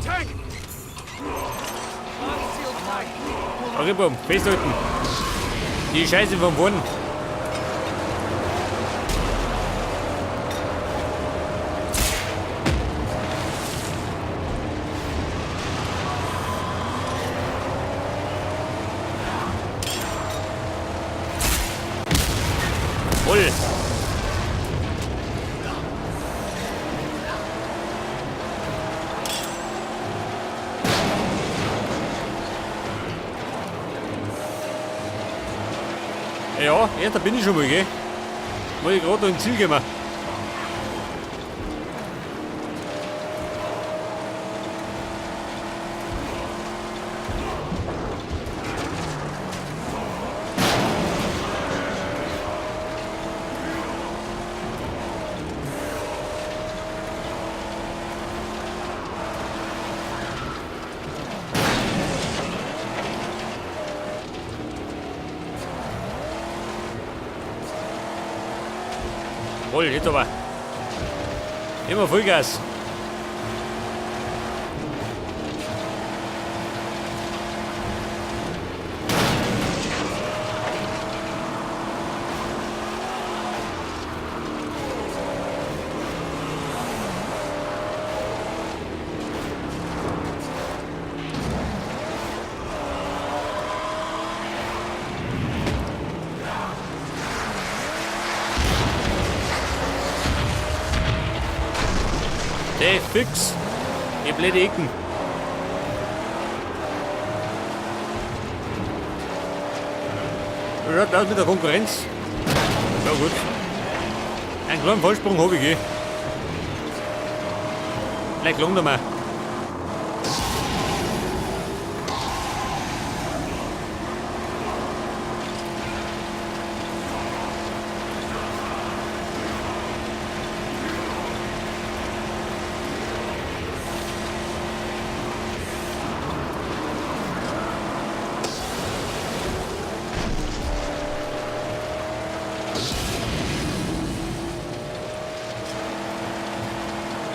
Tank! Okay, Buben, festhalten. Die Scheiße von vorn. Voll. Ja, ja, da bin ich schon mal, gell? Muss ich gerade noch ins Ziel gehen. Voll, jetzt aber. Immer Vollgas. Der fix. Die blöde Ecken. Wie schaut aus mit der Konkurrenz? Ja gut. Einen kleinen Vorsprung habe ich. Vielleicht gelangt er mir.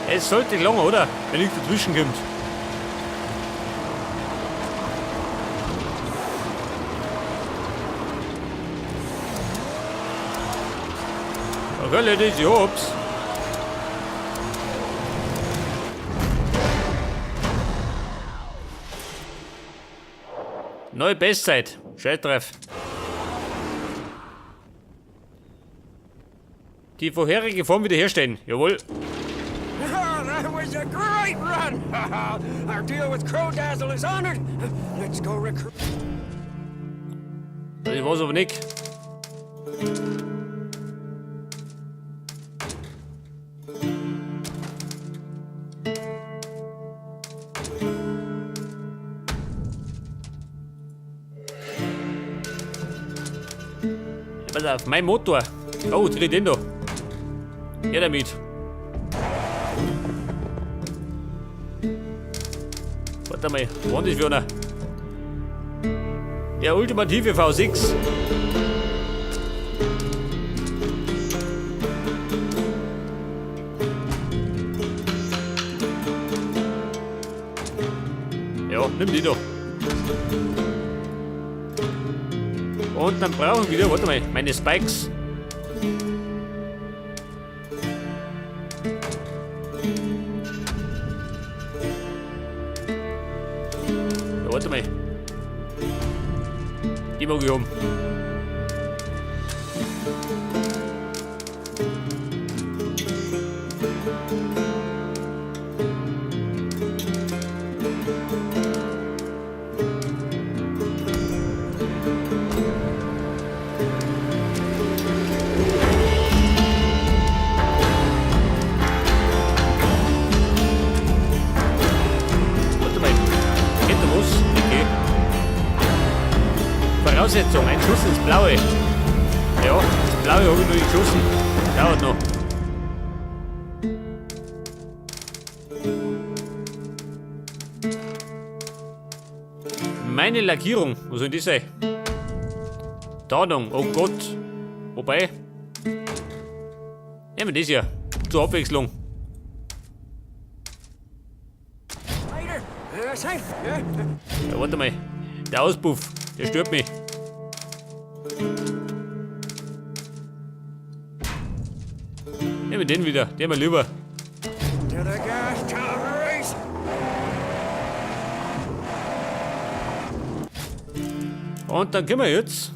Es sollte gelangen, oder? Wenn nichts dazwischen kommt. Okay, Leute, ich hab's. Neue Bestzeit. Scheiß drauf. Die vorherige Form wiederherstellen. Jawohl. That was a great run! Our deal with Crow Dazzle is honored. Let's go recruit. Das war's aber nicht. Ja, pass auf, mein Motor. Oh, dreh den da. Her damit. Warte mal, wo das für einer? Der ultimative V6. Ja, nimm die doch. Und dann brauchen wir wieder, warte mal, meine Spikes. Ja, warte mal. Die mag ich haben. Warte mal. Geht da was? Okay. Voraussetzung, ein Schuss ins Blaue. Ja, ins Blaue habe ich noch nicht geschossen. Dauert noch. Meine Lackierung, was soll das sein? Tarnung, oh Gott. Wobei. Nehmen wir das hier. Zur Abwechslung. Spider, Ja, warte mal. Der Auspuff, der stört mich. Nehmen wir den wieder, der mal lieber. To the gas town race. Und dann können wir jetzt.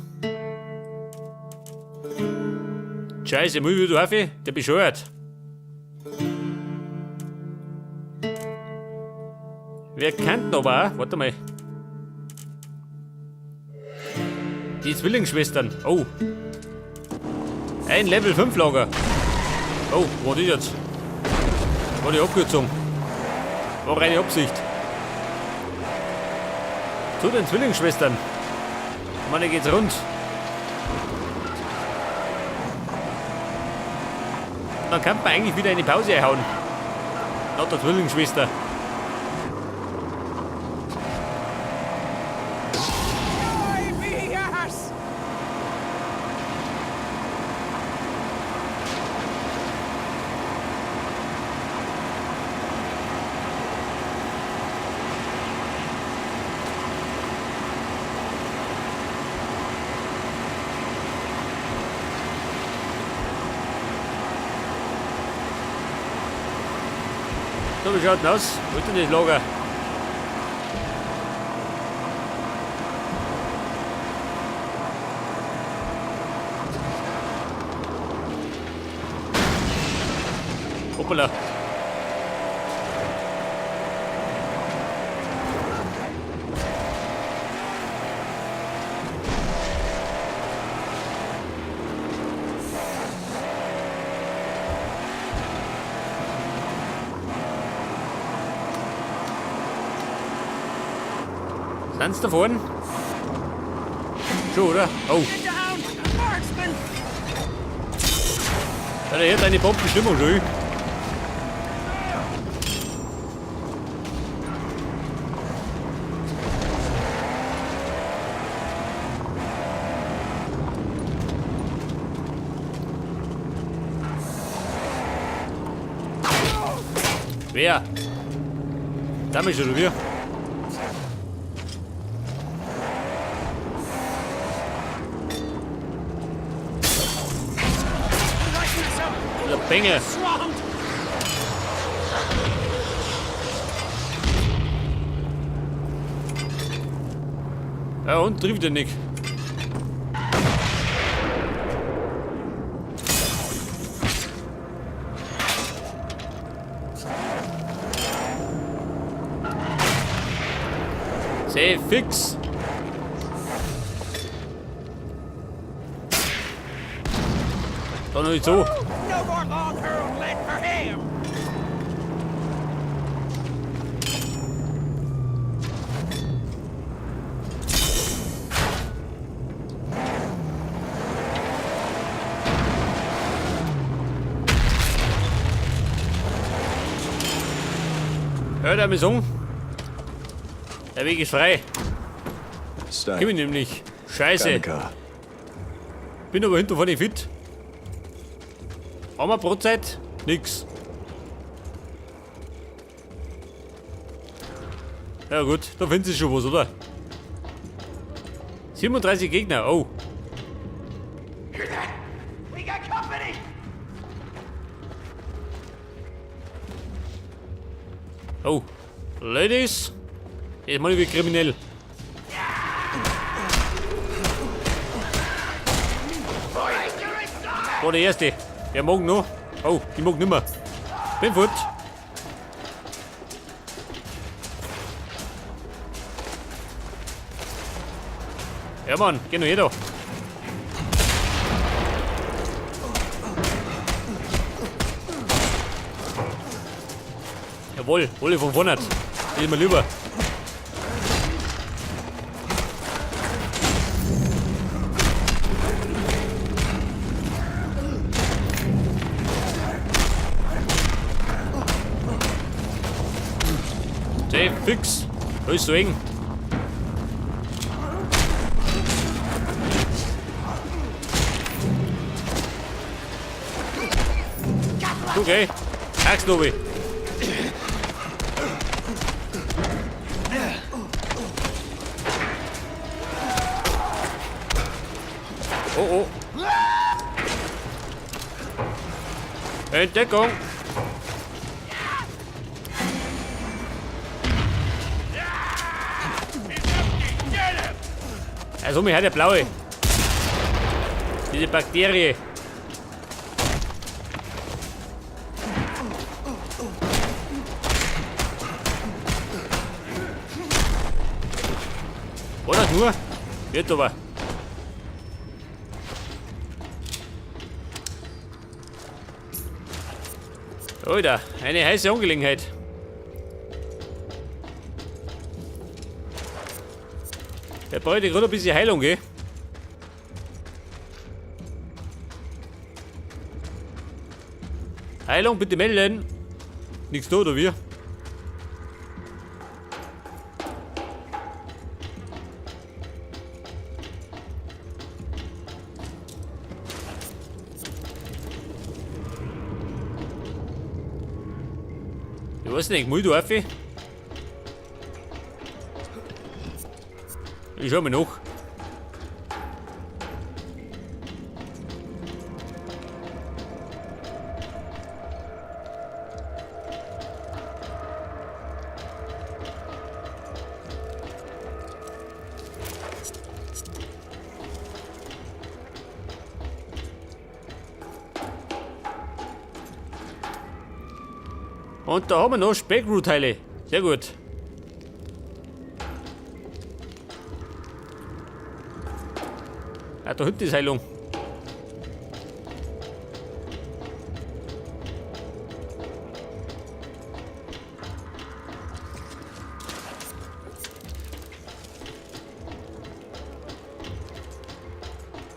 Scheiße, Müll wieder auf, der bescheuert. Wer kennt noch aber auch? Warte mal. Die Zwillingsschwestern. Oh. Ein Level 5 Lager. Oh, wo war das jetzt? War die Abkürzung. War reine Absicht. Zu den Zwillingsschwestern. Meine geht's rund. Dann kann man eigentlich wieder eine Pause einhauen. Nach der Zwillingsschwester. Yes! So, wie schaut denn aus? Wo ist denn das Lager? Hoppala. Sind's da vorne? Schon, oder? Oh, Get down! Marksman! da hört eine Bombenstimmung schon. Wer? Da bist du wir. Der Bengel. Swamped! Ja, und trifft den nicht. Sehr fix. Da noch nicht so. No more long hurled lead for him! Hört er mich um? Der Weg ist frei. Stay. Gib ihn nämlich. Scheiße. Bin aber hinter vorne fit. Haben wir Brotzeit? Nix. Ja gut, da finden Sie schon was, oder? 37 Gegner, oh. Hear that? We got company! Oh. Ladies. Jetzt mal wie kriminell. War der erste. Wer mag noch? Oh, ich mag nimmer. Bin fort. Ja Mann, geh noch her da. Jawohl, hol ich von vorne. Das ist mir lieber. Safe, fix. Da ist so eng. Okay. Axt obi. Oh, oh. Entdeckung! Also mir hat der blaue. Diese Bakterie. War das nur? Wird aber. Alter, eine heiße Angelegenheit. Der braucht gerade ein bisschen Heilung, gell? Heilung bitte melden. Nichts da, oder wie? Ich weiß nicht, Muldorf. Ich schau mal nach. Und da haben wir noch Speckroot-Teile. Sehr gut. Ah, da hinten ist Heilung.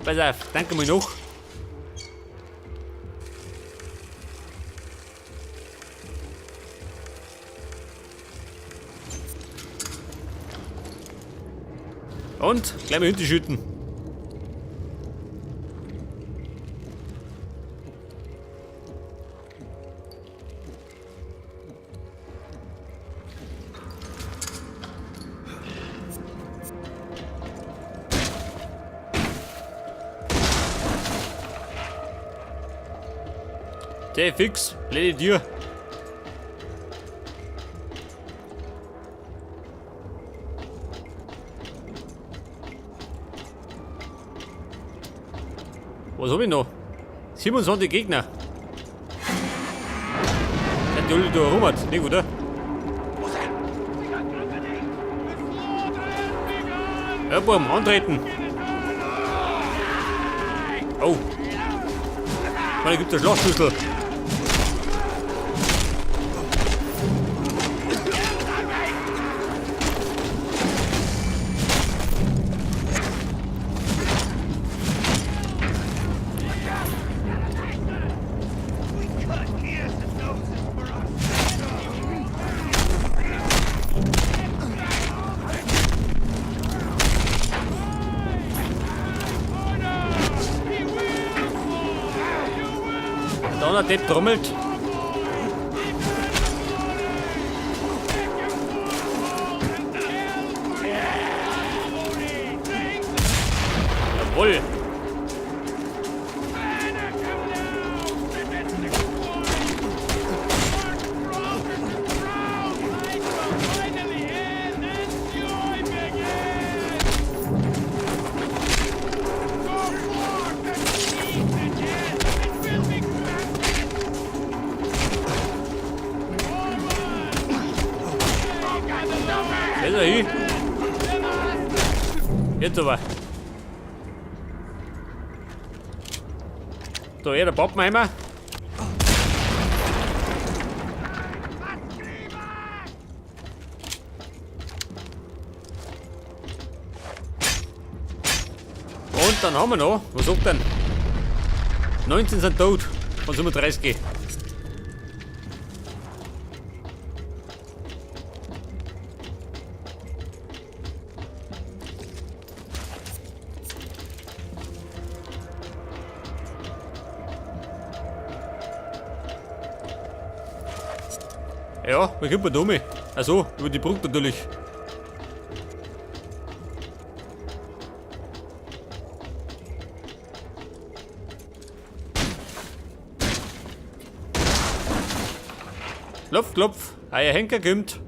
Pass auf, danke mal noch. Und gleich mal hinten schütten. Der fix, blöde Tür. Was hab ich noch? 27 Gegner. Der die alle da rum hat, nicht, oder? Ja, Buben, antreten. Oh. Da gibt es einen Schlachtschlüssel. Der Depp trommelt. Jawohl. Ist er hin? Jetzt aber. Da, der Pappenheimer. Und dann haben wir noch, was sagt denn? 19 sind tot von 37. Ja, wie kommt man da um? Also, über die Brücke natürlich. Klopf, klopf. Euer Henker kommt.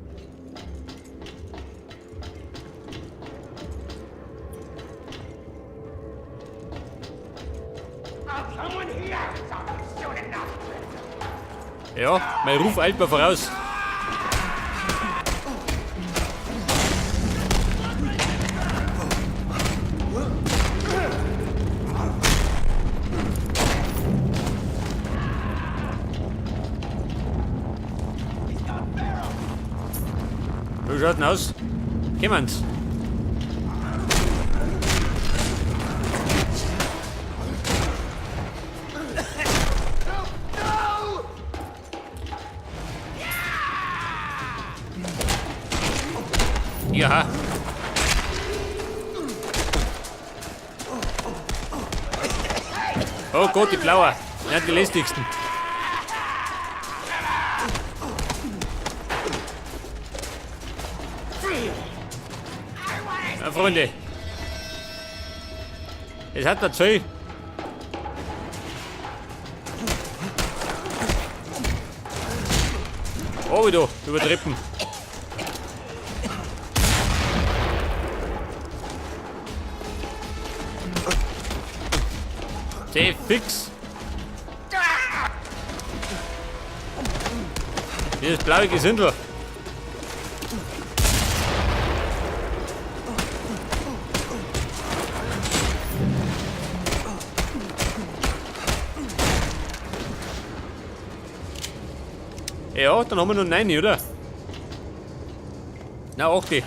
Ja, mein Ruf eilt mir voraus. Wie schaut denn aus? Kommen's. Ja. Oh Gott, die Blauer. Nicht die lästigsten. Na, Freunde. Es hat da zwei. Oh, wieder über Treppen. Sehr fix. Dieses blaue Gesindel. Ja, dann haben wir noch 9, oder? Na, 8.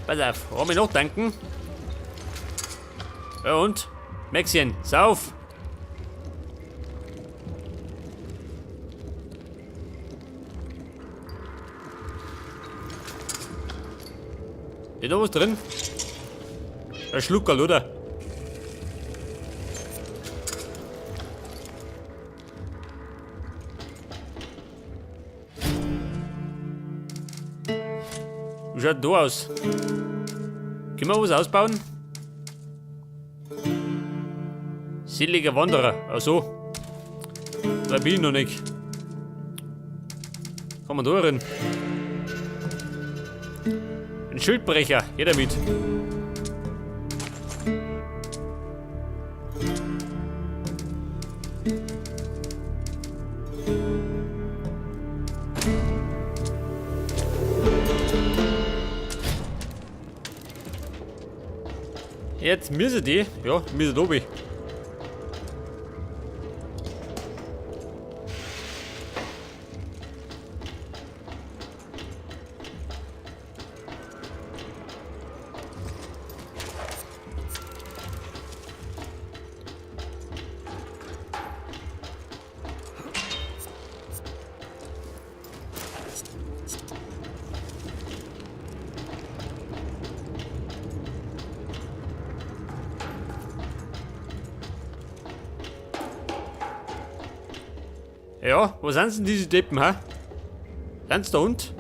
Pass auf, wollen wir noch tanken? Ja und? Maxchen, sauf! Ist da was drin? Ein Schluckerl, oder? Wie schaut denn da aus? Können wir was ausbauen? Seliger Wanderer, ach so. Da bin ich noch nicht. Kann man da rein? Ein Schildbrecher, jeder mit. Jetzt müssen die, ja, müssen da oben. Ja, wo sind denn diese Deppen, hä? Sind's da unten?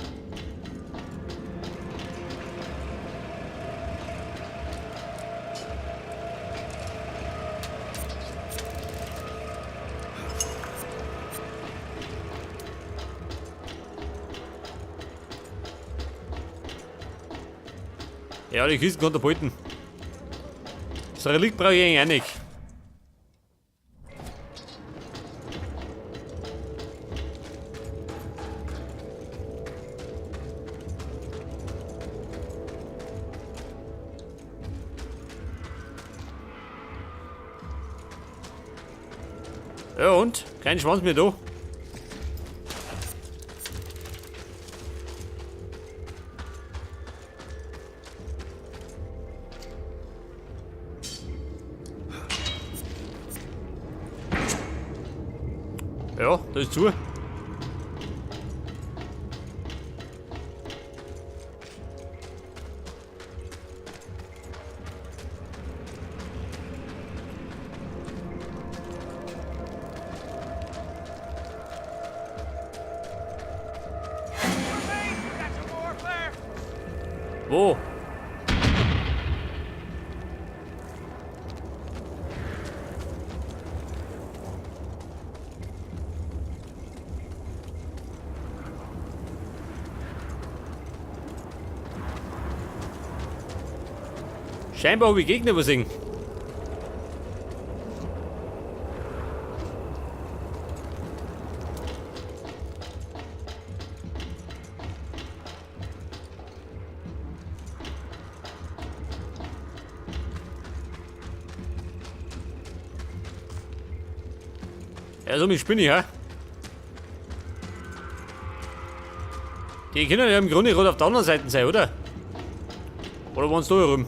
Ja, die Kisten kann er behalten. Das Relikt brauche ich eigentlich auch nicht. Ja und? Kein Schwanz mehr da. Ja, da ist zu. Wo? Scheinbar habe ich Gegner übersehen. Ja, so mit Spinne, ja? Die können ja im Grunde gerade auf der anderen Seite sein, oder? Oder waren sie da herum?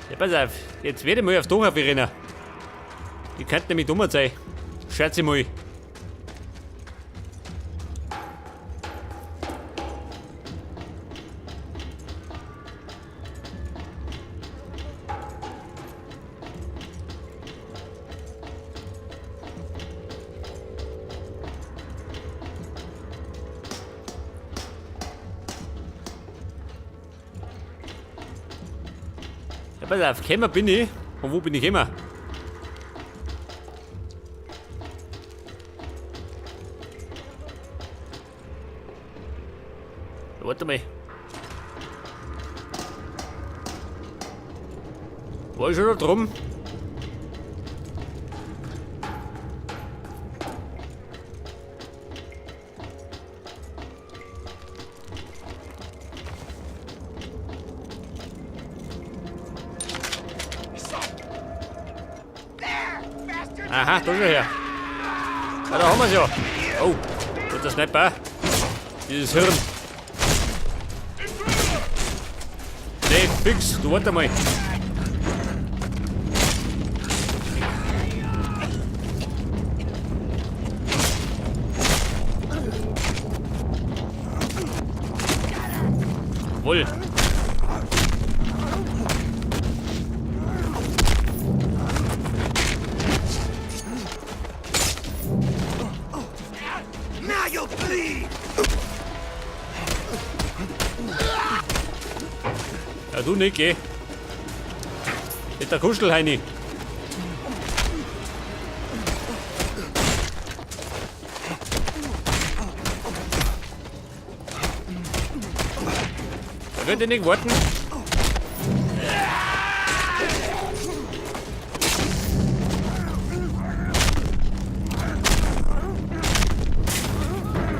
Ja, pass auf, jetzt werde ich mal aufs Dach rennen. Die könnten nämlich dummer sein. Schätze mal. Ja, pass auf, gekommen bin ich. Und wo bin ich gekommen? Warte mal. War ich schon da drum? Aha, da schon her. Ja, da haben wir's ja. Oh, das ist der Sniper. Dieses Hirn. Nee, fix, du warte mal. Wohl. Now you'll bleed! Ja, du nicht, geh. Mit der Kuschelheini. Da könnt ihr nicht warten.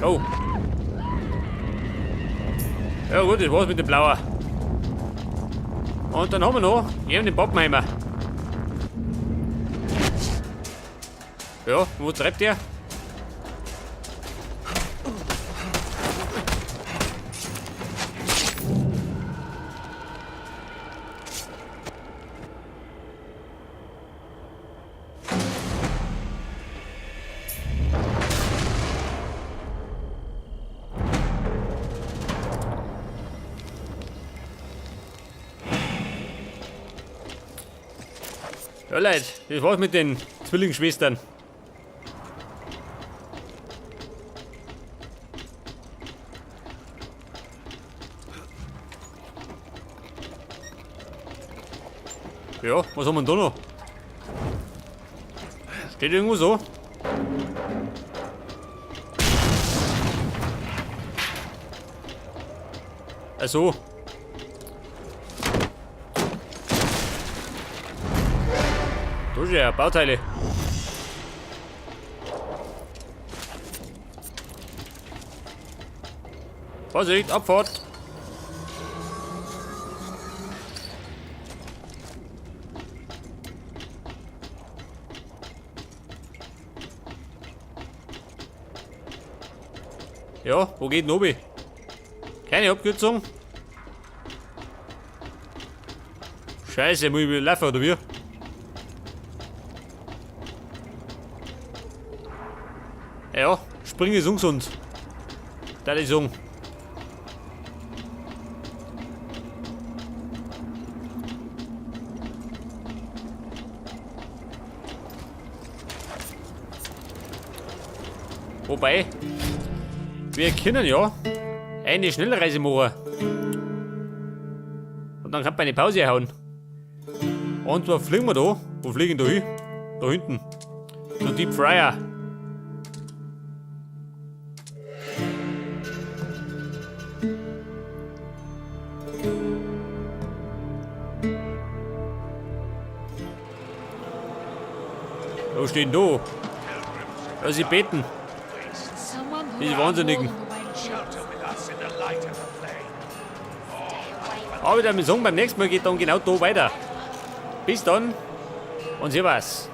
Oh. Ja gut, das war's mit dem Blauer. Und dann haben wir noch eben den Pappenheimer. Ja, wo treibt der? Ja, Leute, das war's mit den Zwillingsschwestern. Ja, was haben wir denn da noch? Steht irgendwo so. Ach so. Da ist ja Bauteile. Vorsicht, Abfahrt! Ja, wo geht denn oben? Keine Abkürzung. Scheiße, muss ich wieder laufen, oder wie? Springen ist ungesund. Da ich sagen. Wobei, wir können ja eine Schnellreise machen. Und dann kann man eine Pause hauen. Und zwar fliegen wir da. Wo fliegen da hin? Da hinten. Zu Deep Fryer. Wo stehen da? Da sie beten. Diese Wahnsinnigen. Aber ich würde sagen, beim nächsten Mal geht dann genau da weiter. Bis dann und servus.